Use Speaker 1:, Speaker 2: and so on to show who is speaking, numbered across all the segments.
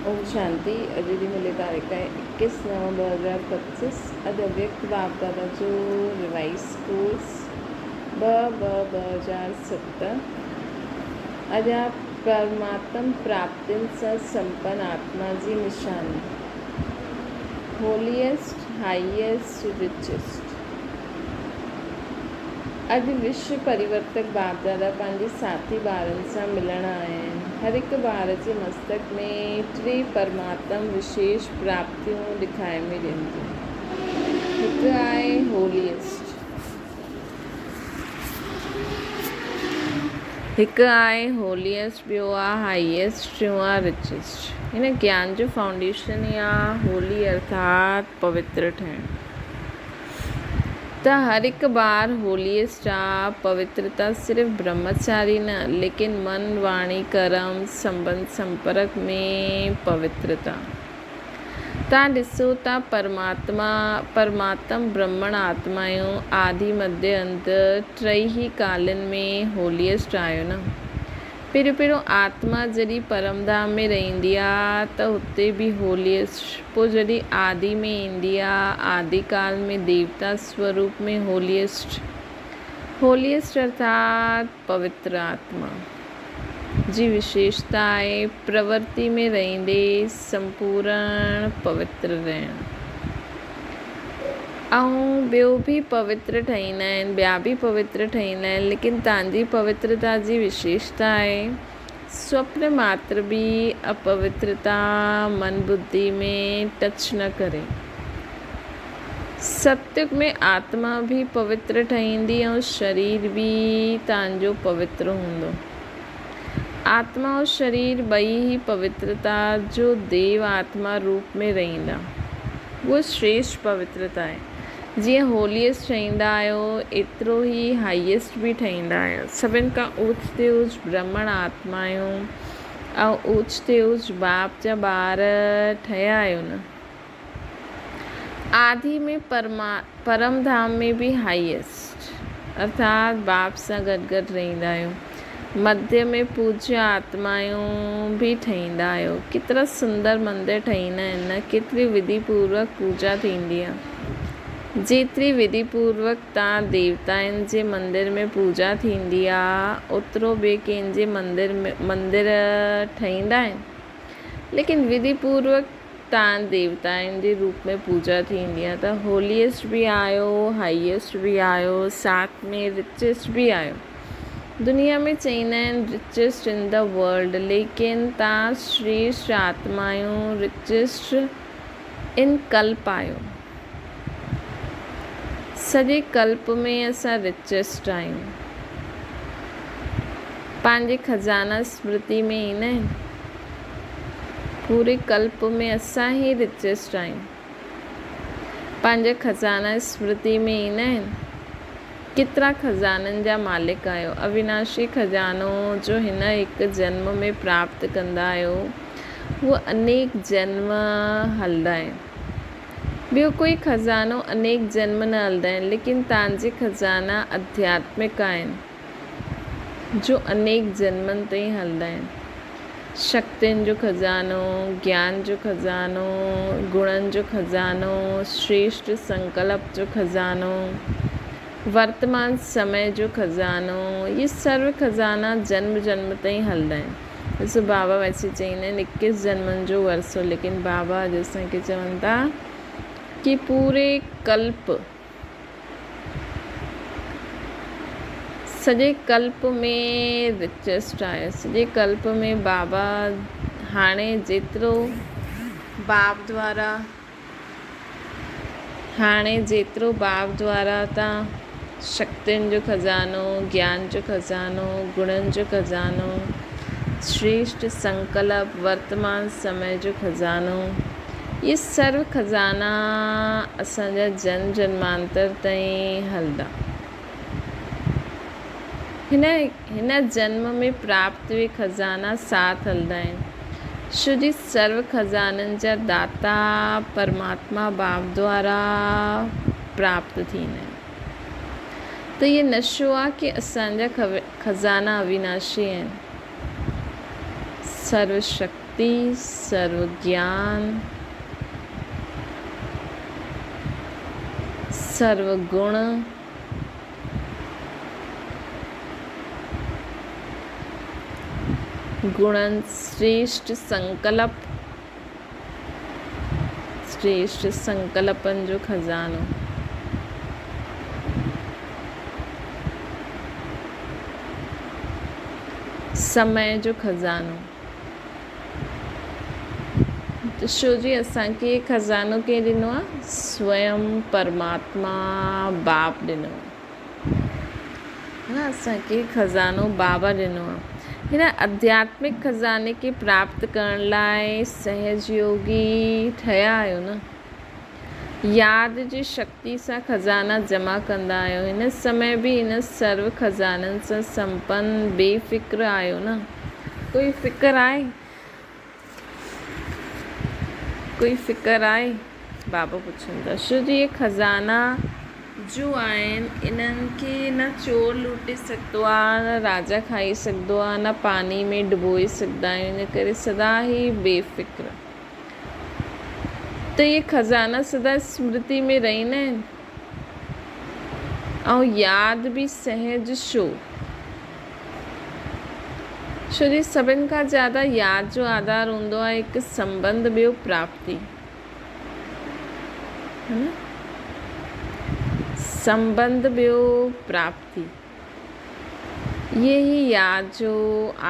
Speaker 1: اوم شانتي اڄ جي ملي تاريخ آهي اڪيس نو 2025 اڄ اويڪت باپ دادا جو ريوائز ڪورس 2 2 2007 اڄ آ پرماتم پراپتين سان سمپن آتما جي نشاني هوليئسٽ هائيئسٽ رچيسٽ اڄ وشو پريورتڪ باپدادا پنهنجي ساٿي ٻارن سان ملڻ آيا آهن. هر هڪ ٻار جي مستڪ ۾ ٽي پرماتم وشيش پراپتيون ڏکائي ڏين ٿيون. هڪ آهي هوليئسٽ. هڪ آهي هوليئسٽ، ٻيو آهي هائيئسٽ، ٽيون آهي رچيسٽ. هن گيان جو فائونڊيشن ئي آهي هولي ارٿات پوتر ٺهڻ. ته هر هڪ ٻار هوليسٽ آ، پوترتا صرف برهمچاري نه، ليڪن من، واڻي، ڪرم، سنٻنڌ، سمپرڪ ۾ پوترتا. تان ڏسو ته پرماتما، پرماتم برهمڻ آتمايون آدي مڌيه انت ٽئي ئي ڪالن ۾ هوليسٽ آهيو نه. پهريون پهريون آتما جڏهن پرمڌام ۾ رهندي آ ته اتي به هوليسٽ، پوء جڏهن آدي ۾ ايندي آ، آدي ڪال ۾ ديوتا سوروپ ۾ هوليسٽ، هوليسٽ ارٿات پوتر آتما جي وشيشتا آهي پرورتي ۾ رهندي سمپورڻ پوتر رهڻ. ۽ ٻيو به پوتر ٺهيندا آهن، ٻيا به پوتر ٺهيندا آهن، ليڪن توهان جي پوترتا جي وشيشتا آهي، سوپن ماتر به اپوترتا من ٻڌي ۾ ٽچ نه ڪري. ستيگ ۾ آتما به پوتر ٺهيندي ۽ شرير به توهان جو پوتر هوندو. آتما ۽ شرير ٻئي ئي پوترتا جو ديو آتما روپ ۾ رهندا. اهو شريشٺ پوترتا آهي. جيئن هوليئسٽ ٺهيندا آهيو، ايترو ئي هائيئسٽ به ٺهيندا آهيو. سڀن کان اوچ تي اوچ برهمڻ آتمايون ۽ اوچ تي اوچ باپ جا ٻار ٺهيا آهيو نه؟ آدي ۾ پرم ڌام ۾ به هائيسٽ ارٿات باپ سان گڏ گڏ رهندا آهيو. مڌيه ۾ پوجيه آتمايون به ٺهيندا آهيو. ڪيترا سندر مندر ٺهيندا آهن نه، ڪيتري وڌي پوروڪ پوجا ٿيندي آهي. جيتري وڌي پوروڪ تان ديوتائن جي مندر ۾ پوجا ٿيندي آهي، اوترو ٻئي ڪنهن جي مندر ٺهيندا آهن. ليڪن وڌي پوروڪ تان ديوتائن جي روپ ۾ پوجا ٿيندي آهي ته هوليئسٽ به آيو، هائيئسٽ به آيو، ساٿ ۾ رچيسٽ به آيو. دنيا ۾ چئيندا آهن رچيسٽ ان the world ليڪن تان شريشٽ آتمايون رچيسٽ ان ڪلپ آهيو. سڄي ڪلپ ۾ اسان رچيسٽ آهيون. پنهنجي خزانه سمرتي ۾ ايندا آهن. پوري ڪلپ ۾ اسان ئي رچيسٽ آهيون. پنهنجا خزانا سمرتي ۾ ايندا آهن. ڪيترا خزانن جا مالڪ آهيو. اويناشي خزانو جو هن هڪ جنم ۾ پراپت ڪندا آهيو، اهو انيڪ جنم هلندا آهن. ٻيو ڪوئي خزانو انيڪ جنم نه هلندا آهن، ليڪن توهان جي خزانا اڌياتمڪ آهن. جو انيڪ جنمن تائين هلندا آهن. شڪتين جو خزانو، گيان جو خزانو، گڻن جو خزانو، شريشٽ سنڪلپ جو خزانو، ورتمان سمي جو خزانو، اهي سرو خزانا جنم جنم تائين هلندا آهن. ڏسو بابا ويسي چئيندا آهن اڪيس جنمن جو ورثو ليڪن بابا اڄ اسان کي چون ٿا ڪي پوري ڪلپ سڄي ڪلپ ۾ رچيسٽ آهي. سڄي ڪلپ ۾ بابا هاڻي جيترو باپ دوارا هاڻي جيترو باپ دوارا تان شڪتين جو خزانو، گيان جو خزانو، گڻن جو خزانو، شريشٽ سنڪلپ، ورتمان سمي جو خزانو، اهي سرو خزانا اسان جا جنم جنمانتر تائين هلندا. هن هن جنم ۾ پراپت اهي خزانا ساٿ هلندا آهن. ڇو جي سرو خزانن جا داتا پرماتما باپ دوارا پراپت ٿيندا آهن. ته اهي نشو آ ڪي اسان جا خزانا اويناشي آهن. سرو شڪتي. شڪتي، سرو گيان، سرو گڻ، گڻن شريشٽ سنڪلپ، شريشٽ سنڪلپن جو خزانو. سمي جو خزانو. ته شو جي اسان کي خزانو ڪنهن ڏنو آهي؟ سويم پرماتما باپ ڏنو آهي. نه اسان کي خزانو بابا ڏنو آهي. هن اڌياتمڪ خزاني کي پراپت ڪرڻ لاء سهج يوگي ٺهيا آهيو نه؟ ياد جي شڪتي سان خزانا جمع ڪندا آهيو. هن سمي به ان سرو خزانن سان سمپن بي فڪر آهيو نه؟ ڪوئي فڪر آهي؟ ڪوئي فڪر آهي؟ بابا پڇن ٿا. شو جي اهي خزانا جو آهن انهن کي نه چور لوٽي سگهندو آهي نه راجا کائي سگهندو آهي نه پاڻي ۾ ڊبوئي سگهندا آهيون ان ڪري سدا ئي بي فڪر. ته اهي خزانا سدا سمرتي ۾ رهندا آهن ۽ ياد به سهج ڇو؟ ڇو جي سڀن کان زياده ياد جو آڌار هوندو آهي هڪ سنٻنڌ ٻيو پراپتي. ها نه؟ سنٻنڌ ٻيو پراپتي. اهي ئي ياد جو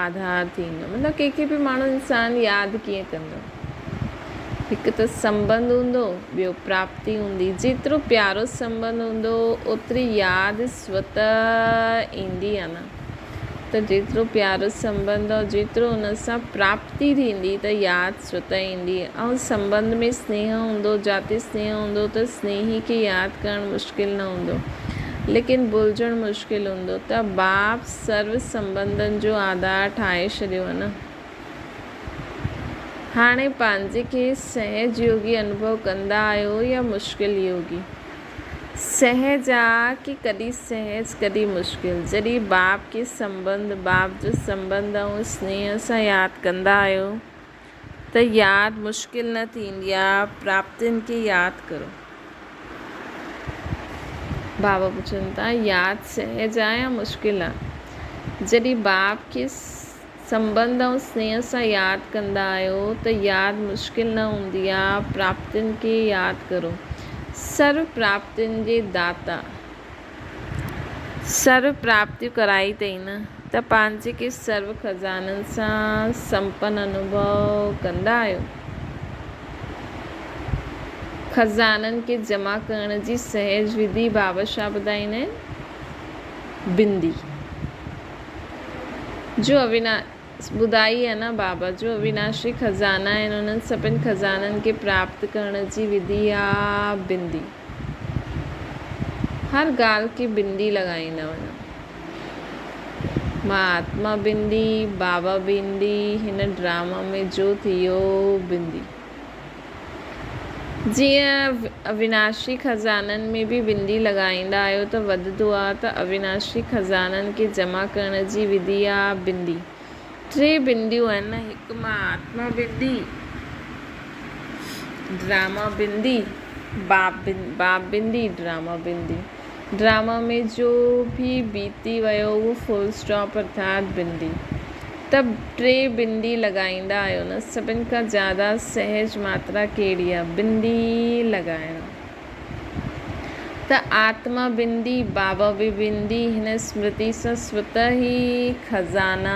Speaker 1: آڌار ٿيندو. مطلب ڪنهن کي به ماڻهو انسان ياد ڪيئن ڪندو؟ هڪ ته سنٻنڌ هوندو، ٻيو پراپتي هوندي. جيترو پيارو سنٻنڌ هوندو، اوتري ياد سوته ايندي آ نه. ته جيترو پيارو سنٻنڌ ۽ جيترو ان سان پراپتي ٿيندي ته ياد سوته ايندي. ۽ سنٻنڌ ۾ سنيهه هوندو، جاتي سنيهه هوندو ته سنيهي کي ياد ڪرڻ مشڪل نه هوندو. ليڪن ڀلجڻ مشڪل هوندو ته باپ سرو سنٻنڌن جو آڌار ٺاهي ڇڏيو آهي نه. هاڻي پنهنجي کي سهج يوگي انوڀو ڪندا آهيو يا مشڪل يوگي؟ سهج آ ڪي ڪڏهن سهج ڪڏهن مشڪل. جڏهن باپ کي سنٻنڌ، باپ جو سنٻنڌ ۽ سنيهه سان ياد ڪندا آهيو ته ياد مشڪل نه ٿيندي آ، پراپتين کي ياد ڪرو. بابا پڇن ٿا، ياد سهج آ يا مشڪل آ؟ جڏهن باپ کي سنٻنڌ ۽ سنيهه سان ياد ڪندا آهيو ته ياد مشڪل نه هوندي آ، پراپتين کي ياد ڪرو. سرو پراپتين جي داتا سرو پراپتيون ڪرائي اٿئي نه ته پنهنجي کي سرو خزانن سان سمپن انوڀو ڪندا آهيو. خزانن کي جمع ڪرڻ جي سهج وڌي بابا ڇا ٻڌائيندا آهن؟ بندي جو اوينا ٻڌائي آهي نه بابا جو اويناشي خزانا آهن انهن سڀن خزانن کي پراپت ڪرڻ جي وڌي آ بندي. هر ڳالهه کي بندي لڳائيندا وڃو. مان آتما بندي، بابا بندي، هن ڊراما ۾ جو ٿيو بندي. جيئن اويناشي خزانن ۾ به بندي لڳائيندا آهيو ته وڌندو آ ته اويناشي خزانن کي جمع ڪرڻ جي وڌي آ بندي. ٽي بنديون آهن نه، هڪ مان آتما بندي، ڊراما بندي، باپ باپ بندي، ڊراما بندي. ڊراما ۾ جو به بيتي ويو اهو فل اسٽاپ ارٿات بندي. ته ٽي بندي لڳائيندا آهيو نه، سڀن کان زياده سهج ماترا ڪهڙي آهي؟ بندي لڳائڻ. ته آتما بندي، بابا به بندي، هن سمرتي سان سوته ئي خزانا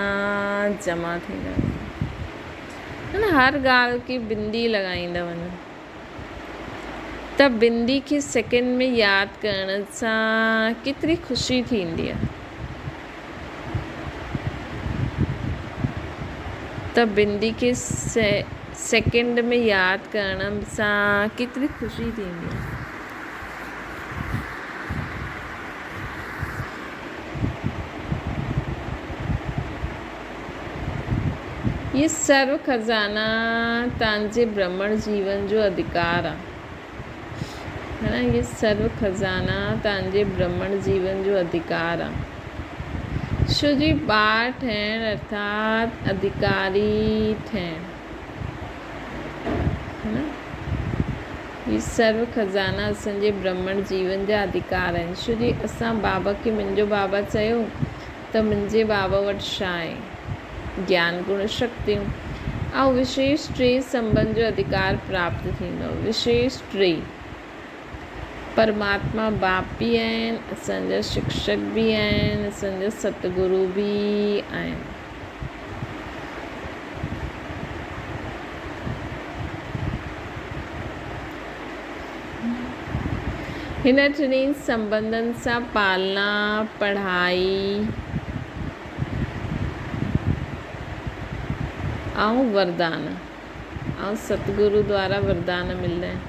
Speaker 1: جمع ٿيندا وڃن. هر ڳالهه کي بندي لڳائيندا وڃو. ته بندي کي سيڪنڊ ۾ ياد ڪرڻ سان ڪيتري خوشي ٿيندي آهي. ته بندي کي سيڪنڊ ۾ ياد ڪرڻ سان ڪيتري خوشي ٿيندي آهي. اهي سرو خزانا توهان جي برهمڻ جيون جو اڌڪار آ. ها نه اهي سرو خزانا توهان جي برهمڻ جيون جو اڌڪار آ. ڇو جي ٻار ٺهڻ ارٿات اڌڪاري ٺهڻ. ها نه؟ هي سرو خزانا اسان جي برهمڻ جيون جا اڌڪار آهن. ڇو جي اسان بابا کي منهنجو بابا چيو ته منهنجي بابا وٽ ڇا آهي؟ گيان گڻ شڪتيون ۽ وشيش ٽي سنٻنڌ جو اڌڪار پراپت ٿيندو. وشيش ٽي پرماتما باپ به آهن، اسان جا شڪشڪ به آهن، اسان جا ستگرو به آهن. هن ٽنهي سنٻنڌن سان پالنا، پڙهائي ۽ وردان ۽ ستگرو دوارا وردان ملندا آهن.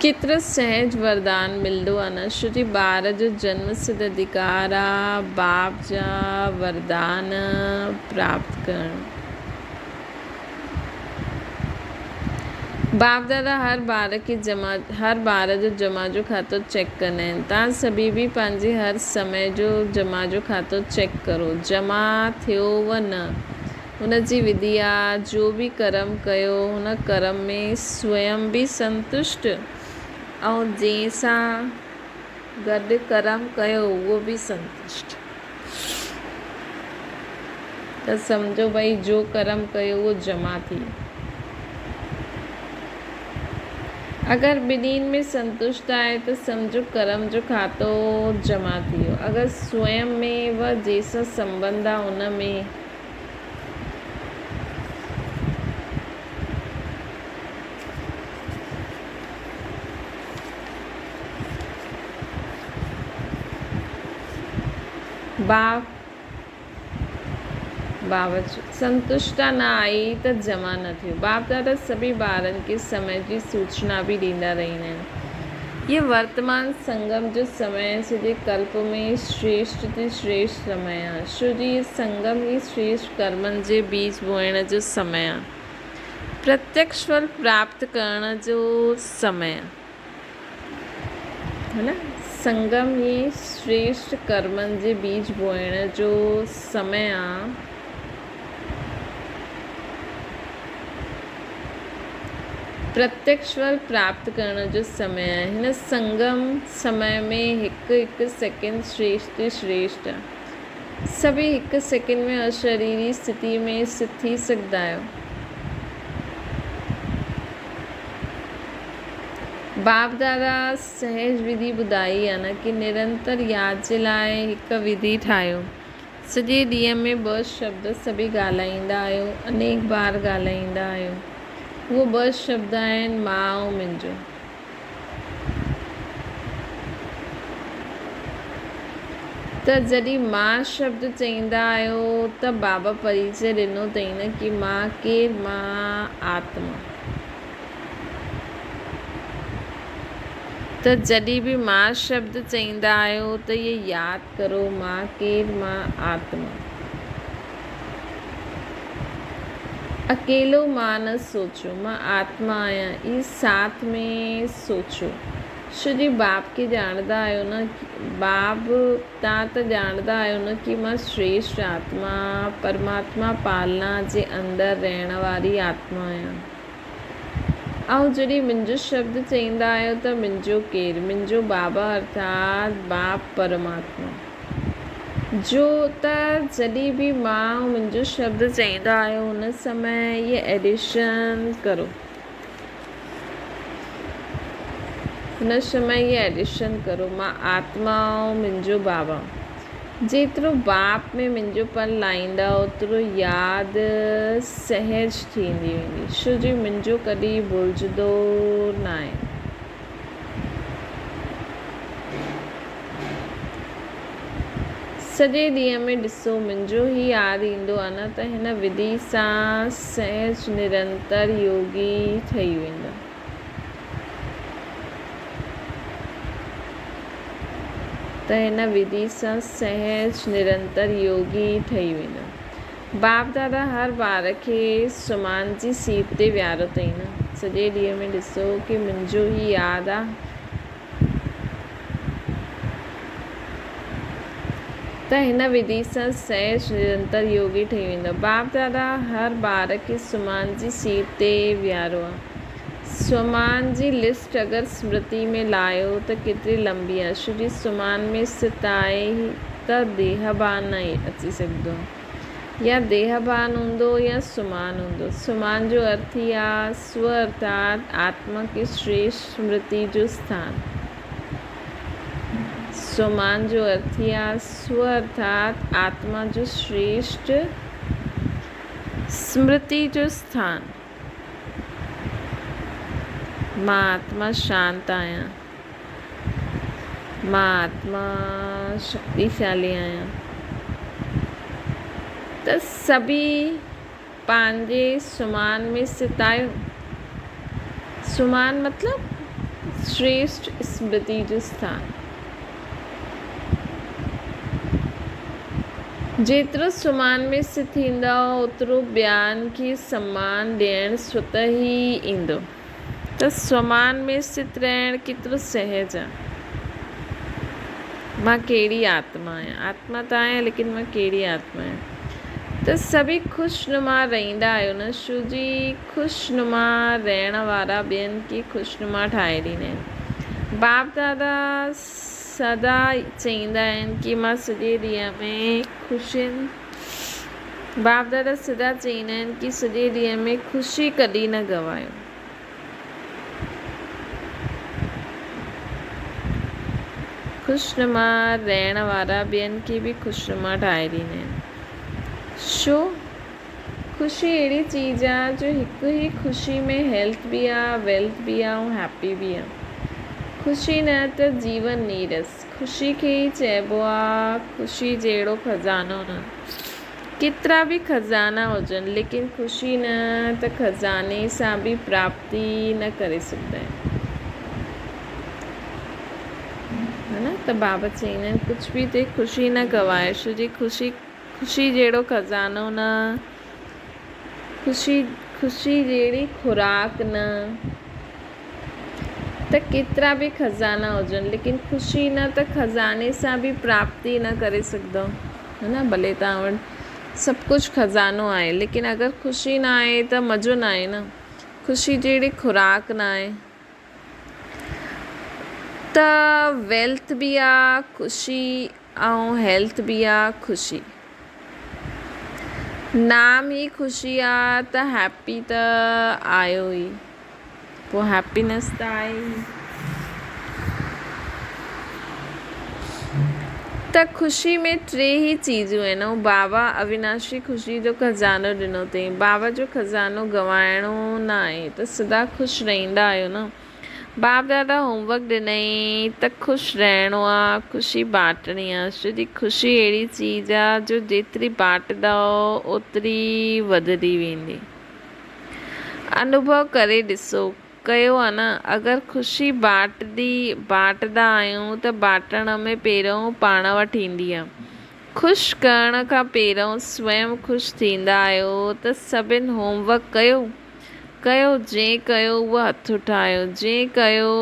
Speaker 1: ڪيترو سهج وردان ملندو آ نه ڇو جي ٻار جو جنم سڌ اڌڪار آ باپ جا وردان پراپت ڪرڻ. باپ دادا هر ٻار کي جمع هر ٻار جو جمع جو کاتو چيڪ ڪندا آهن توهان سڀي به پنهنجي هر سمي جو جمع جو کاتو چيڪ ڪرو جمع ٿيو و نه هن جي وڌي آ جو به ڪرم ڪيو هن ڪرم ۾ سويم به سنتشٽ ۽ جنهن سان گڏ ڪرم ڪيو اهو به سنتشٽ ته سمجهو ڀئي جو ڪرم ڪيو اهو جمع ٿي ويو. اگر ٻنهين ۾ سنتشٽ آهي ته سمجهو ڪرم جو کاتو جمع ٿي ويو. اگر سوئم ۾ و جنهن سان سنٻنڌ آ ان ۾. باپ باوجود سنتشٽا نه آئي ته جمع نه ٿيو. باپ دادا سڀئي ٻارن کي سمي جي سوچنا به ڏيندا رهندا آهن. هيء ورتمان سنگم جو سمي سڄي ڪلپ ۾ شريشٽ تي شريشٽ سمي آهي. ڇو جو هيء سنگم ئي شريشٽ ڪرمن جي بيج بوئڻ جو سمي آهي. پرتيڪش ڦل پراپت ڪرڻ جو سمي آهي. هن سنگم ئي شريشٽ ڪرمن جي بيج بوئڻ جو سمي آ. پرتيڪش ڦل پراپت ڪرڻ جو سمي آ. هن سنگم سمي ۾ هڪ هڪ سيڪنڊ شريشٽ ئي شريشٽ آ. سڀئي هڪ سيڪنڊ ۾ اشريري اسٿتي ۾ اسٿت ٿي سگهندا آهيو. باپ دادا سهج وڌي ٻڌائي آ نه ڪي نرنتر ياد جي لاء هڪ وڌي ٺاهيو. سڄي ڏينهن ۾ ٻه شبد سڀئي ڳالهائيندا آهيو، انيڪ بار ڳالهائيندا آهيو. اهو ٻه شبد آهن مان ۽ منهنجو. ته جڏهن مان شبد چئيندا آهيو ته بابا پريچي ڏنو اٿئي نه ڪي مان ڪير مان آتما. ته جڏهن به مان شبد چئيندا آهيو ته اهي ياد ڪرو مان ڪير مان آتما. اڪيلو مان نه سوچو مان آتما آهيان اهي ساٿ ۾ سوچو. ڇو جي باپ کي ڄاڻندا آهيو نه باپ تان ته ڄاڻندا آهيو نه ڪي مان شريشٽ آتما پرماتما پالنا جي اندر رهڻ واري آتما آهيان. ۽ جڏهن منهنجو شبد چئيندا آهيو ته منهنجو ڪير؟ منهنجو بابا ارٿات باپ پرماتما. جو ته جڏهن به مان ۽ منهنجو شبد چئيندا آهيو ان سمي هيء ايڊيشن ڪرو. هن سمي هيء ايڊيشن ڪرو، مان آتما ۽ منهنجو بابا. جيترو باپ ۾ منهنجو پن لائيندا اوترو ياد سهج ٿيندي ويندي، ڇو جو منهنجو ڪڏهن ڀلجندو ناهي. سڄي ڏينهن ۾ ڏسو منهنجو هي ياد ايندو آ نه ته هن وڌي سان سهج نرنتر يوگي ٺهي ويندا. ته هن وڌي سان سهج نرنتر يوگي ٺهي ويندا. باپ دادا هر ٻار کي سمان جي سيٽ تي ويهاريو اٿئي نه. سڄي ڏينهن ۾ ڏسو ڪي منهنجو ئي ياد آ. ته هن وڌي سان سهج نرنتر يوگي ٺهي ويندو. باپ دادا هر ٻار کي سمان جي سيٽ تي ويهاريو آ. سمان جي لسٽ اگر سمرتي ۾ لاهيو ته ڪيتري لمبي آ. شو جي سمان ۾ اسٿت آهي ته ديهه ڀان نه اچي سگهندو. يا ديهه ڀان هوندو يا سمان هوندو. سمان جو ارٿ ئي آ سو ارٿات آتما کي شريشٺ سمرتي جو اسٿان. سومان جو ارٿ ئي آ سو ارٿات آتما جو شريشٺ سمرتي جو اسٿان. مان آتما شانت آهيان. مان آتما شڪتيشالي آهيان. ته سڀئي پنهنجي سمان ۾ اسٿت آهيو. سمان مطلب شريشٺ اسمرتي جو اسٿان. جيترو سمان ۾ اسٿت ٿيندؤ اوترو ٻين کي سمان ڏيڻ سوته ئي ايندو. ته سمان ۾ اسٿت رهڻ ڪيترو سهج آ. مان ڪهڙي آتما آهيان؟ آتما ته آهيان ليڪن مان ڪهڙي آتما آهيان؟ ته سڀئي خوش نما رهندا آهيو نه شو جي خوش نما رهڻ وارا ٻين کي خوش نما ٺاهي ڏيندا آهن. باپ دادا سدا چئيندا آهن ڪي مان سڄي ڏينهن ۾ خوشين باپ دادا سدا چئيندا آهن ڪي سڄي ڏينهن ۾ خوشي ڪڏهن نه گنوايو. خوشنما رهڻ وارا ٻين کي به خوشنما ٺاهي ڏيندا آهن. ڇو؟ خوشي اهڙي چيز آ جو هڪ ئي خوشي ۾ هيلٿ به آ، ويلٿ به آ ۽ هيپي به آ. خوشي نه ته جيون نيرس. خوشي کي ئي چئبو آ خوشي جهڙو خزانو نه. ڪيترا به خزانا هجن ليڪن خوشي نه ته خزاني سان به پراپتي نه ڪري سگهندا آهيون. ها نه ته بابا چئيندا آهن ڪجهه به ٿئي خوشي نه گنوايو ڇو جي خوشي خوشي جهڙو خزانو نه خوشي خوشي جهڙي خوراڪ نه ته ڪيترا به خزانا هجن ليڪن خوشي نه ته خزاني سان به پراپتي نه ڪري سگهندؤ ها نه ڀلي توهان وٽ سڀ ڪجهه خزانو آهي ليڪن اگر خوشي نه آهي ته مزو نه آهي نه خوشي جهڙي خوراڪ نه آهي ته ويلٿ به آ خوشي ۽ هيلٿ به آ خوشي. نام ئي خوشي آ ته هيپي ته آهيو ئي پوء هيپينس ته آهي ئي. ته خوشي ۾ ٽي ئي چيزون آهن ۽ بابا اويناشي خوشي جو خزانو ڏنو اٿئي. بابا جو خزانو گنوائڻو نه آهي ته سدا خوش رهندا آهيو نه. باپ دادا هوم ورڪ ڏنائين ته خوش رهڻو آ، خوشي بانٽڻي آ، ڇو جي خوشي اهڙي چيز آ جو جيتري بانٽندؤ اوتري وڌندي ويندي. انوڀو ڪري ڏسو، ڪيو آ نه، اگر خوشي بانٽندي بانٽندا آهيون ته بانٽڻ ۾ پهريون پاڻ وٽ ايندي آ. خوش ڪرڻ کان پهريون سوئم خوش ٿيندا آهيو ته سڀن هوم ورڪ ڪيو؟ ڪيو جنهن ڪيو اهو هٿ اٺايو جنهن ڪيو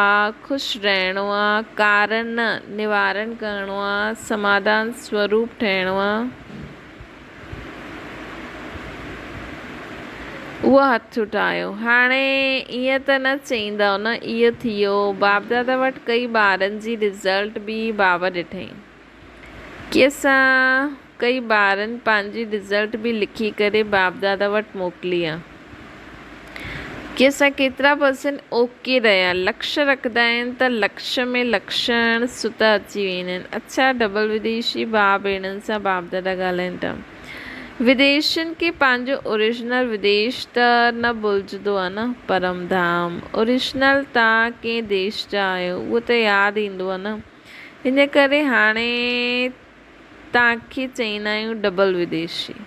Speaker 1: آ خوش رهڻو آ ڪارڻ نه نوارڻ ڪرڻو آ سماڌان سوروپ ٺهڻو آ اهو هٿ اٺايو هاڻي ائين ته نه چئيندؤ نه اهو ٿيو باپ دادا وٽ ڪئي ٻارن جي رزلٽ به بابا ڏٺائين ڪي اسان ڪئي ٻارن پنهنجي رزلٽ به لکي ڪري باپ دادا وٽ موڪلي آ. ڪي اسان ڪيترا پرسنٽ اوڪي رهيا. لڪش رکندا آهن ته لڪش ۾ لڪشڻ ستا اچي ويندا آهن. اڇا ڊبل وديشي ڀاء ڀيڻن سان باپ دادا ڳالهائين ٿا. وديشين کي پنهنجو اوريجنل وديش ته نه ڀلجندو آ نه پرم ڌام. اوريجنل تان ڪنهن ديش جا آهيو اهو ته ياد ايندو آ نه. ان ڪري هاڻي توهان کي چئيندا آهيون ڊبل وديشي.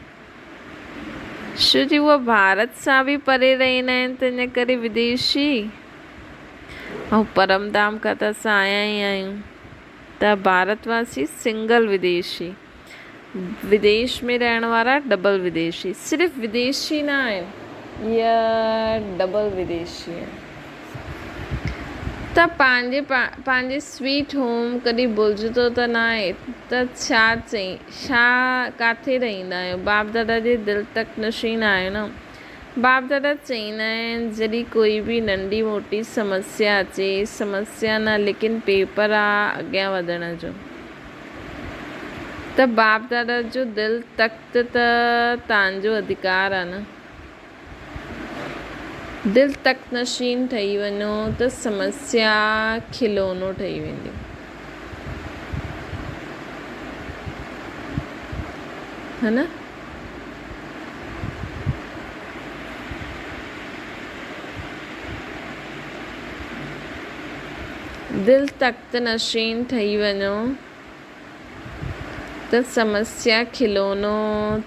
Speaker 1: ڇو جي اهي ڀارت سان به پري رهندا آهن ته ان ڪري وديشي ۽ پرم ڌام کان ته اسان آيا ئي آهيون ته ڀارت واسي سنگل وديشي وديش ۾ رهڻ وارا ڊبل وديشي صرف وديشي نه آهن. يا ڊبل وديشي آهن. ته پنهنجي پنهنجي سويٽ هوم ڪڏهن ڀلجندو ته ناهي ته ڇا چئين ڇا ڪاٿي رهندا آهيو باپ دادا جي دل تخت نشين آهيو نه باپ دادا چئيندا آهن جڏهن ڪوئي به ننڍي موٽي سمسيا اچي سمسيا نه ليڪن پيپر آ اڳيان وڌڻ جو ته باپ دادا جو دل تخت ته تانجو اڌڪار آ نه. دل تخت نشين ٺهي وڃو ته سمسيا کلونو ٺهي ويندي. ها نه؟ دل تخت نشين ٺهي وڃو ته سمسيا کلونو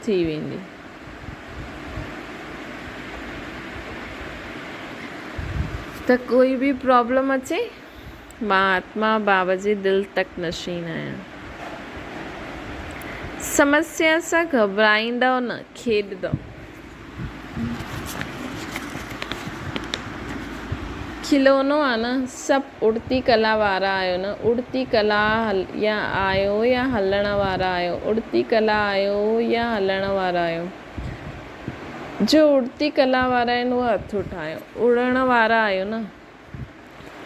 Speaker 1: ٿي ويندي. ته ڪوئي به پرابلم اچي مان آتما بابا جي دل تڪ نشين آهيان. سمسيا سان گهٻرائيندؤ نه کيڏندؤ. کلونو آ نه سڀ اڙتي ڪلا وارا آهيو نه اڙتي ڪلا يا آهيو يا هلڻ وارا آهيو اڙتي ڪلا آهيو يا هلڻ وارا آهيو جو اڙتي ڪلا وارا آهن اهي هٿ اٺايو اڙڻ وارا آهيو نه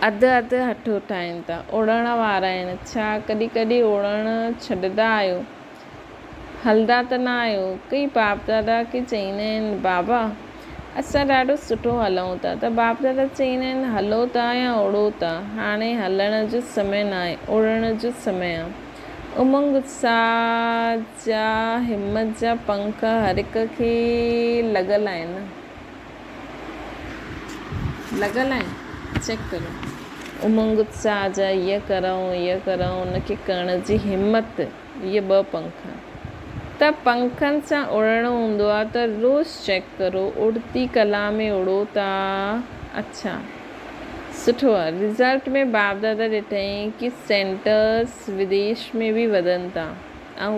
Speaker 1: اڌ اڌ هٿ اٺائين ٿا اڙڻ وارا آهن ڇا ڪڏهن ڪڏهن اڙڻ ڇڏدا آهيو هلندا ته نه آهيو. ڪي باپ دادا کي چئيندا آهن، بابا! اسان ڏاڍو سٺو هلون ٿا ته باپ دادا چئيندا آهن، هلو ٿا يا اڙو ٿا، هاڻي هلڻ جو سمي ناهي، اڙڻ جو سمي آ. امنگ اتساهه جا، همت جا پنک هر هڪ کي لڳل آهن نه؟ لڳل آهن؟ چيڪ ڪريو. امنگ اتساهه جا، هيء ڪرئون، هيء ڪرئون، ان کي ڪرڻ جي همت. اهي ٻه پنک ته پنکن سان اڙڻو هوندو آ ته روز چيڪ ڪرو اڙتي ڪلا ۾ اڙو ٿا اڇا سٺو آ رزلٽ ۾ باپ دادا ڏٺئين ڪي سينٽرس وديش ۾ به وڌن ٿا ۽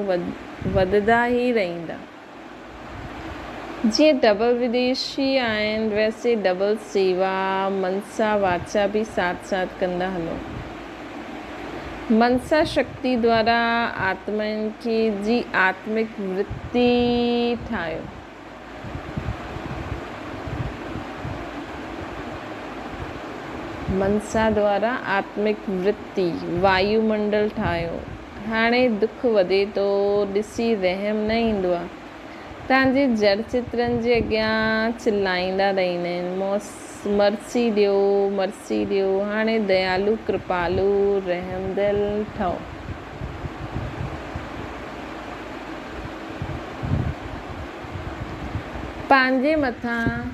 Speaker 1: وڌدا ئي رهندا. جيئن ڊبل وديشي آهن ويسي ڊبل سيوا منسا واچا به ساٿ ساٿ ڪندا هلو. منسا شڪتي دوارا آتمائن کي جي آتمڪ ورتي ٺاهيو. منسا دوارا آتمڪ ورتي وايو منڊل ٺاهيو. هاڻي دک وڌي ٿو، ڏسي رحم نه ايندو آ. تان جي جڙ چترن جي اڳيان چلائيندا رهندا آهن، مرسي ڏيو، مرسي ڏيو، هاڻي ديالو ڪرپالو رحمدل ٺهو. پنهنجي مٿان.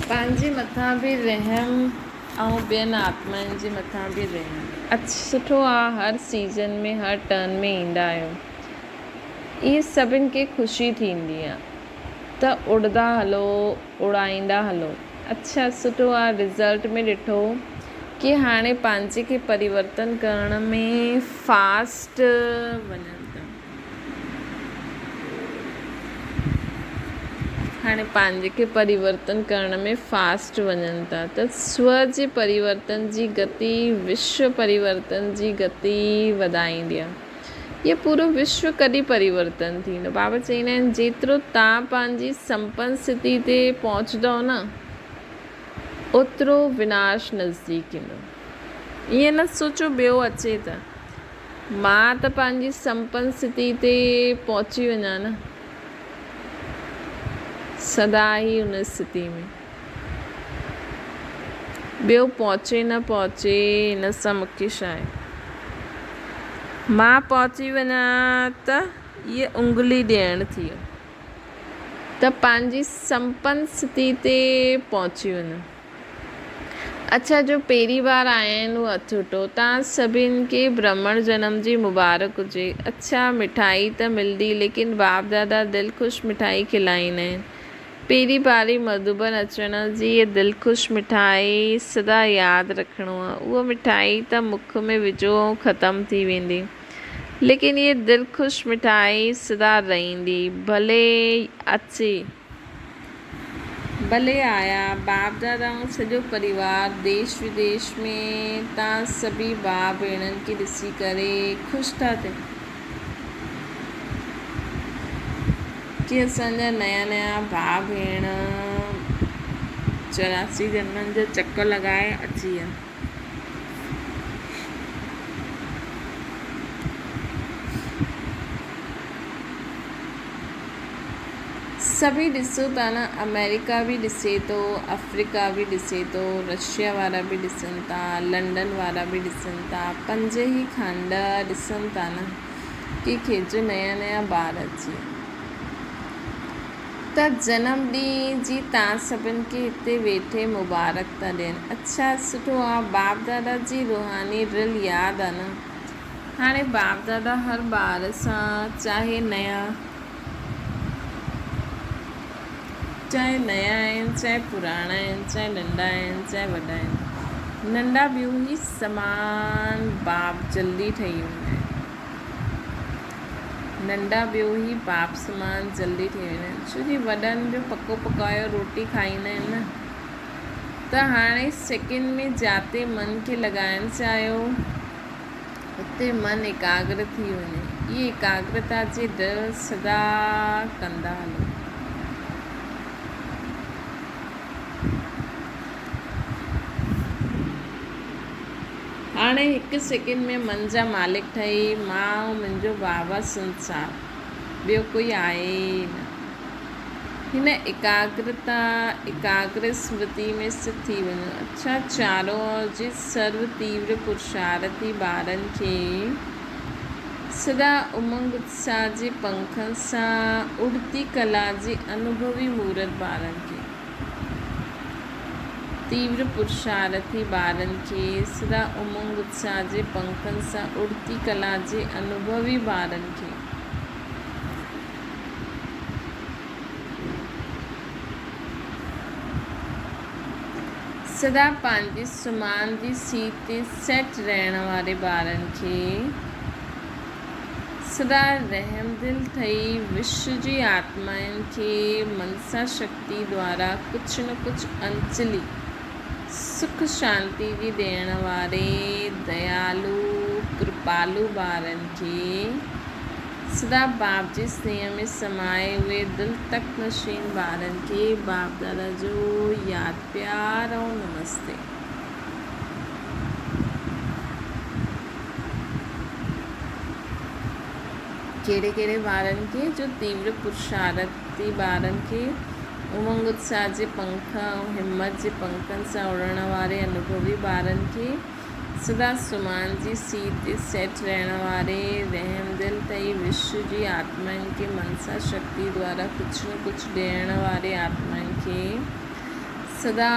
Speaker 1: پنهنجي مٿان به رحم ۽ ٻين آتمائن جي مٿان به رحم. اچ سٺو آ هر سيزن ۾ هر ٽرن ۾ ايندا آهيو اهي سڀن کي خوشي ٿيندي آ ته اڙدا هلو اڙائيندا هلو اڇا سٺو آ رزلٽ ۾ ڏٺو ڪي هاڻي پنهنجي کي پريورتن ڪرڻ ۾ فاسٽ وڃن ٿا. هاڻي پنهنجي کي پريورتن ڪرڻ ۾ فاسٽ وڃن ٿا ته سو جي پريورتن جي گتي وشو پريورتن جي گتي وڌائيندي آهي. اهو پورو وشو ڪڏهن پريورتن ٿيندو؟ بابا چئيندا آهن جيترو توهان پنهنجي سمپن سٿي تي پهچندؤ نه اوترو وناش نزديڪ ايندو. ائين نه سوچو ٻيو اچي ته مان ته پنهنجي سمپن سٿي تي پهچي وڃان نه. سدا ئي ان اسٿتي ۾. ٻيو پهچي نه پهچي ان سان مون کي ڇا آهي. مان پهچي وڃان ته هيء انگلي ڏيڻ ٿي ويو. ته پنهنجي سمپن سٿي تي پهچي وڃان. اڇا جو پهرين بار آيا آهن اهو هٿ اٺو. توهان سڀن کي برهمڻ جنم جي مبارڪ هجي. اڇا مٺائي ته ملدي ليڪن باپ دادا دل خوش مٺائي کلائيندا آهن. پهرين باري مڌوبن اچڻ جي هيء دل خوش مٺائي سدا ياد رکڻو آهي. اها مٺائي ته مک ۾ وجهو ۽ ختم ٿي ويندي. ليڪن هيء دلخوش مٺائي سدا رهندي. ڀلي اچي. ڀلي آيا. باپ دادا ۽ سڄو پريوار ديش وديش ۾ تان سڀئي ڀاء ڀيڻن کي ڏسي ڪري خوش ٿا ٿين. ڪي اسان جا نيا نيا ڀاء ڀيڻ 84 جنمن جو چڪر لڳائي اچي ويا. سڀئي ڏسو ٿا نه آمريڪا به ڏسي ٿو، آفريڪا به ڏسي ٿو، رشيا وارا به ڏسن ٿا، لنڊن وارا به ڏسن ٿا، پنج ئي کنڊ ڏسن ٿا نه ڪي کيجو نيا نيا ٻار اچي ويا. ته جنم ڏينهن جي تان سڀن کي هتي ويٺي مبارڪ ٿا ڏين. اڇا سٺو آ باپ دادا جي روحاني رل ياد آ نه. هاڻي باپ دادا هر ٻار سان چاهي نيا چاهي نيا آهن چاهي پراڻا آهن چاهي ننڍا آهن چاهي وڏا آهن ننڍا ٻيو هي سمان باپ جلدي ٺهي ويندا آهن. ننڍا ٻيو هي باپ سمان جلدي ٿي ويندا آهن ڇو جي وڏن جو پڪو پڪايو روٽي کائيندا آهن نه ته هاڻي سيڪنڊ ۾ جاتي من کي لڳائڻ چاهيو اتي من ايڪاگر ٿي وڃي اهي ايڪاگرتا جي ڊر سدا ڪندا هلو. هاڻي هڪ سيڪنڊ ۾ من جا مالڪ ٺهي مان ۽ منهنجو بابا سنسار، ٻيو ڪوئي آهي ئي نه. هن ايڪاگرتا، ايڪاگر سمرتي ۾ اسٿت ٿي وڃو. اڇا چارو اور جي سرو تيور پرشارٿي ٻارن کي سدا امنگ اتساهه جي پنکن سان اڙتي ڪلا جي انوڀوي مورت ٻارن کي. تيور پرشارٿي ٻارن کي، سدا امنگ اتساهه جي پنکن سان اڙتي ڪلا جي انوڀوي ٻارن کي. سدا پنهنجي سمان جي سيٽ تي سيٽ رهڻ واري ٻارن کي. سدا رحمدل ٿئي وشو جي آتمائن کي منسا شڪتي دوارا ڪجهه نه ڪجهه انچلي سک شانتي جي ڏيڻ واري ديالو ڪرپالو ٻارن کي سدا باپ جي سنيهه ۾ سمائي اهي دل تخت نشين ٻارن کي باپ دادا جو ياد پيار ۽ نمستي. ڪهڙي ڪهڙي ٻارن کي جو تيور پرشارتي ٻارن کي امنگ اتساهه جي پنک ۽ همت جي پنکن سان اڙڻ واري انوڀوي ٻارن کي سدا سمان جي سيٽ تي سيٽ رهڻ واري رحمدل ٿئي وشو جي آتمائن کي منسا شڪتي دوارا ڪجهه نه ڪجهه ڏيڻ واري آتمائن کي سدا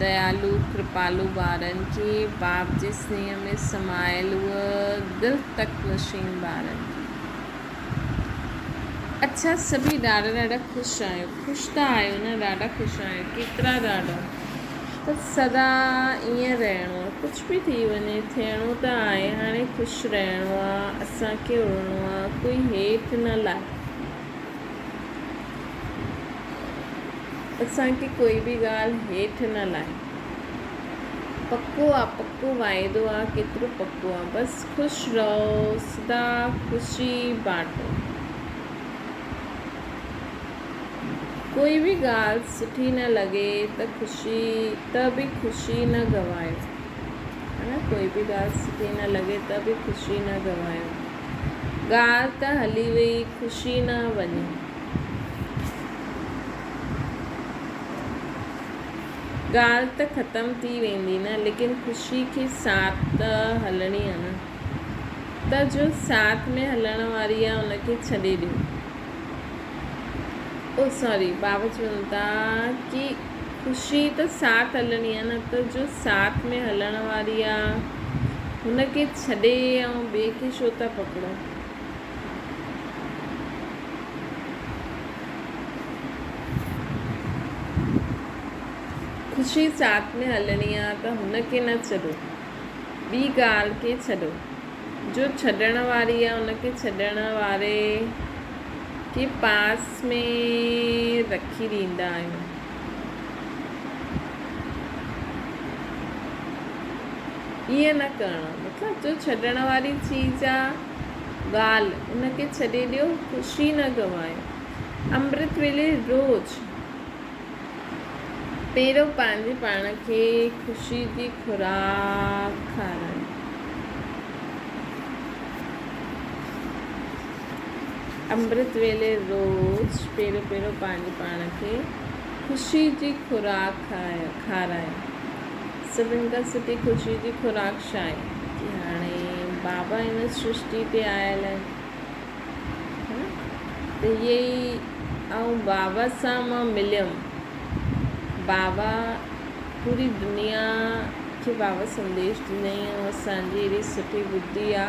Speaker 1: ديالو ڪرپالو ٻارن کي باپ جي سنيهه ۾ سمايل اهي دل تخت نشين ٻارن کي. اڇا سڀئي ڏاڍا ڏاڍا خوش آهيو. خوش ته آهيو نه ڏاڍا خوش آهيو ڪيترا ڏاڍا ته سدا ائين رهڻو آ ڪجهه به ٿي وڃي ٿيڻو ته آهي هاڻي خوش رهڻو آ اسان کي اڙڻو آ ڪوئي هيٺ نه لاهي. اسان کي ڪوئي به ڳالهه هيٺ نه لاهي. پڪو آ پڪو واعدو آ ڪيترو پڪو آ بس خوش رهو سدا خوشي بانٽو. ڪوئي به ڳالهه سٺي نه لڳي ته خوشي ته به خوشي نه گنوايو ها نه ڪوئي به ڳالهه سٺي نه لڳي ته به خوشي نه گنوايو. ڳالهه ته هلي وئي خوشي نه وڃي. ڳالهه ته ختم ٿي ويندي نه ليڪن خوشي کي ساٿ ته هلڻي آ نه ته جو ساٿ ۾ هلڻ واري آ ان کي ڇڏي ڏيو. او سوري بابا چون ٿا ڪي خوشي ته ساٿ هلڻي آ نه ته جو ساٿ ۾ هلڻ واري آ هن کي ڇڏي ۽ ٻئي کي ڇو ٿا پڪڙو. خوشي ساٿ ۾ هلڻي آ ته هن کي نه ڇڏو، ٻي ڳالهه کي ڇڏو. جو ڇڏڻ واري آ ان کي ڇڏڻ واري کي پاس ۾ رکي ڏيندا آهيون. ائين نه ڪرڻو مطلب جو ڇڏڻ واري چيز آ ڳالهه ان کي ڇڏي ڏيو خوشي نه گنوايو. امرت ويلي روز پهريون پنهنجي پاڻ کي خوشي جي خوراڪ کارايو. امرت ويلي روز پهريون پهريون پنهنجي پاڻ کي خوشي جي خوراڪ کارايو. سڀن کان سٺي خوشي جي خوراڪ ڇا آهي؟ ڪي هاڻي بابا هن سرشٽي تي آيل آهن. ته اهي ئي آئون بابا سان مان مليم. بابا پوري دنيا کي بابا سنديش ڏنائين ۽ اسان جي اهڙي سٺي ٻڌي آ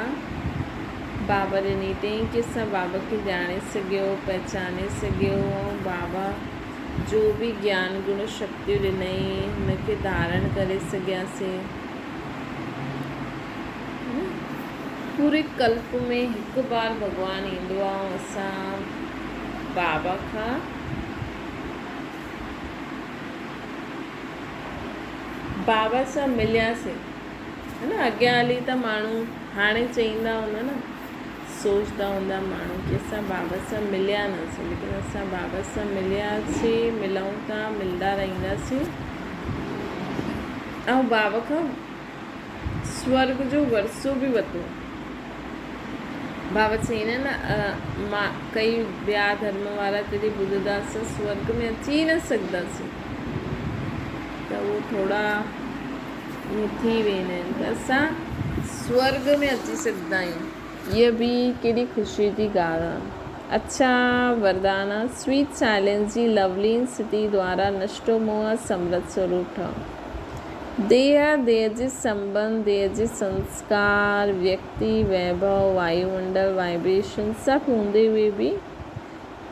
Speaker 1: بابا ڏني تنهن ڪي اسان بابا کي ڄاڻي سگهيو پهچاني سگهيو ۽ بابا جو به گيان گڻ شڪتيون ڏنائين هن کي ڌارڻ ڪري سگهياسين. پوري ڪلپ ۾ هڪ بار ڀڳوان ايندو آ ۽ اسان بابا کان بابا سان ملياسين ها نه اڳيان هلي ته ماڻهو هاڻي چئيندا هوندا نه سوچدا هوندا ماڻهو ڪي اسان بابا سان مليا نه سي ليڪن اسان بابا سان ملياسين ملون ٿا ملدا رهنداسين ۽ بابا کان سورڳ جو ورثو به ورتو. بابا چئين نه مان ڪئي ٻيا ڌرم وارا جڏهن ٻڌندا اسان سورڳ ۾ اچي ئي نه سگهنداسين ته اهو ٿورا ائين ٿي ويندا آهن ته اسان سورڳ ۾ اچي سگهندا آهيون. هيء به ڪيڏي خوشيء جي ڳالهه آ. اڇا وردانا سويٽ سائلينس جي لولين ستي دوارا نشٽو موهه سمرت سوروپ ٺهه. ديهه، ديهه جي سنٻنڌ، ديهه جي سنسڪار، ويڪتي، ويڀو، وايومنڊل، وائبريشن سڀ هوندي هئي به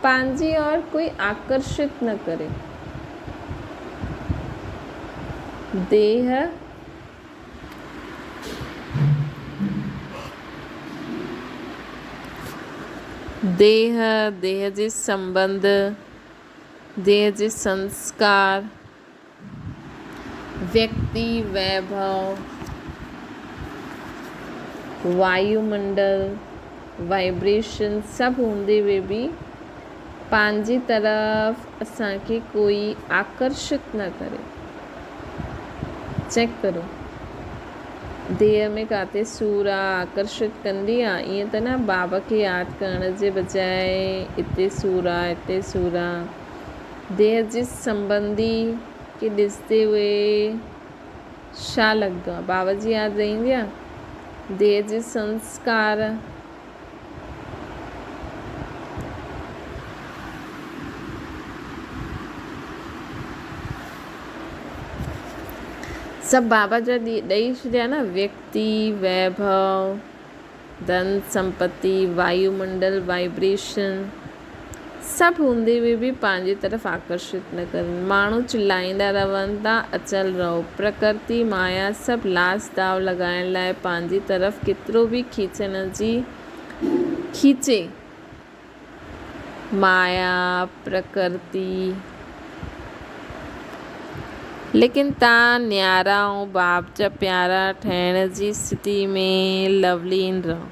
Speaker 1: پنهنجي اور ڪوئي آڪرشت نه ڪري. ديهه. ديهه، ديهه جي سنٻنڌ، ديهه جي سنسڪار، ويڪتي ويڀو، وايومنڊل، وائبريشن سڀ هوندي هئي به پنهنجي طرف اسان کي ڪوئي آڪرشت نه ڪري. چيڪ ڪرو ديهه ۾ ڪاٿي سور آ آڪرشت ڪندي آ ائين ته نه بابا کي ياد ڪرڻ جي بجاء اتي سور آ اتي سور آ ديهه جي سنٻنڌي کي ڏسندي هئي ڇا لڳندو آ بابا جي ياد رهندي آ ديهه جي سنسڪار سڀ بابا جا ڏئي ڇڏيا نه ويڪتي ويڀو ڌن سمپتي، وايومنڊل، وائبريشن، سڀ هوندي هئي به پنهنجي طرف آڪرشت نه ڪرن. ماڻهو چلائيندا رهن ٿا، اچل رهو. پرڪرتي، مايا سڀ لاس داء لڳائڻ لاء پنهنجي طرف ڪيترو به کيچڻ جي کيچي. مايا، پرڪرتي. ليڪن تان نيارا ۽ باپ جا پيارا ٺهڻ جي اسٿتي ۾ لولين رهو.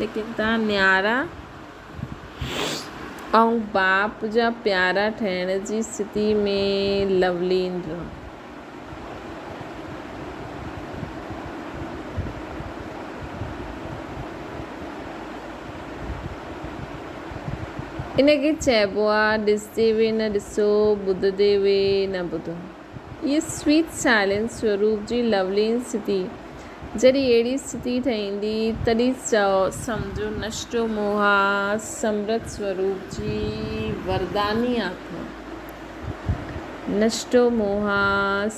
Speaker 1: ليڪن تان نيارا ۽ باپ جا پيارا ٺهڻ جي اسٿتي ۾ لولين رهو. ان کي چئبو آ ڏسندي به نه ڏسو، ٻڌندي به نه ٻڌو. اهي سويٽ سائلينس سوروپ جي لولين اسٿتي، جڏهن اهڙي اسٿتي ٺهندي تڏهن چئو سمجهو نشٽو موها سمرت سوروپ جي ورداني آتما. نشٽو موها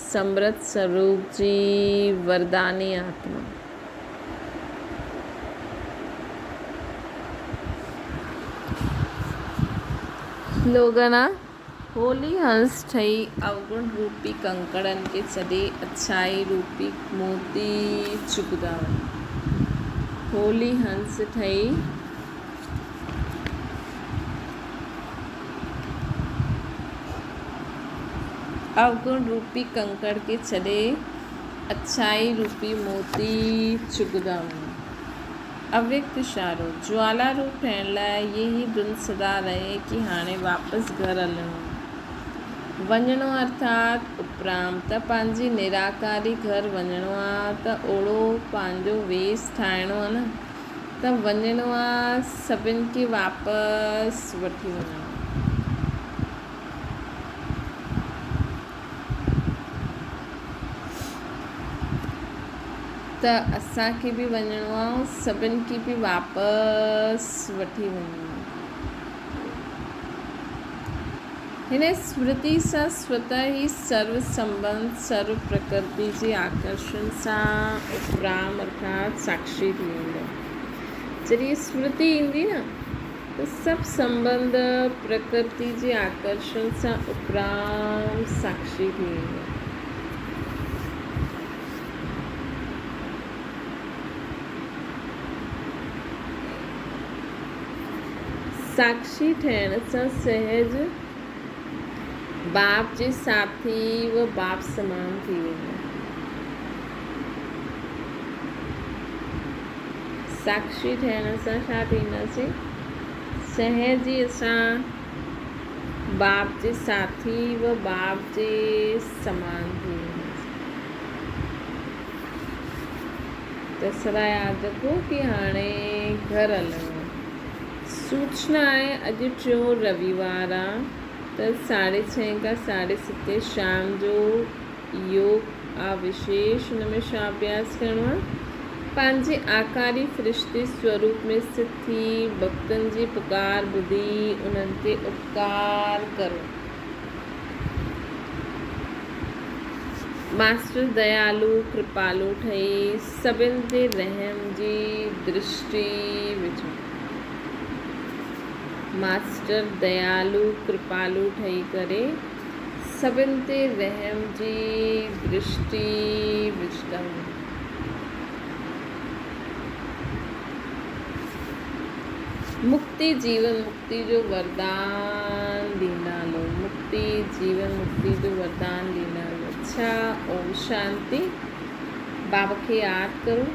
Speaker 1: سمرت سوروپ جي ورداني آتما. سلوگن آ. هولي هنس ٺهي اوگڻ روپي ڪنڪڙن کي ڇڏي اڇائي روپي موتي چڳندا وڃو. هولي هنس ٺهي. اوگڻ روپي ڪنڪڙ کي ڇڏي اڇائي روپي موتي چڳندا وڃو. اويڪت اشارو، جوالا روپ ٺهڻ لاء يي هي ڌن سدا رهي ڪي هاڻي واپس گهر هلڻو آ. وڃڻو ارٿات اپرام ته پنهنجي نراڪاري گهر وڃڻو آ ته اوڙو پنهنجو ويس ٺاهڻو آ نه ته وڃڻو آ سڀن کي واپس وٺي وڃڻو آ. ته اسان کي به وڃڻو آ ۽ سڀن کي به واپس وٺي وڃڻو آ. هن سمرتي سان سوتح ئي سرو سنٻنڌ، سرو پرڪرتي جي آڪرشڻ سان اپرام ارٿات ساکشي ٿي ويندو. جڏهن هيء سمرتي ايندي نه ته سڀ سنٻنڌ پرڪرتي جي آڪرشڻ سان اپرام ساکشي ٿي ويندو. ساکشي ٺهڻ سان سهج باپ جي ساٿي و باپ سمان ٿي ويندو. ساکشي ٺهڻ سان ڇا ٿينداسين؟ سهج ئي اسان باپ جي ساٿي و باپ جي سمان ٿي وينداسين. ته سدا ياد رکو ڪي هاڻي گهر هلڻو آهي. سوچنا آهي اڄ ٽيون رويوار آ ته ساڍي ڇهين کان ساڍي ستين شام جو يوگ آ وشيش ان ۾ ڇا اڀياس ڪرڻو آ؟ پنهنجي آڪاري فرشتي سوروپ ۾ اسٿت ٿي ڀڳتن جي پڪار ٻڌي انهن تي اپڪار ڪرو. ماسٽر ديالو ڪرپالو ٺهي سڀن تي رحم جي درشٽي وجهو. ماسٽر ديالو ڪرپالو ٺهي ڪري سڀن تي رحم جي درشٽي وجهندا وڃو. مڪتي جيون مڪتي جو وردان ڏيندا هلو مڪتي جيون مڪتي جو وردان ڏيندا هلو اڇا اوم شانتي بابا کي ياد ڪرو.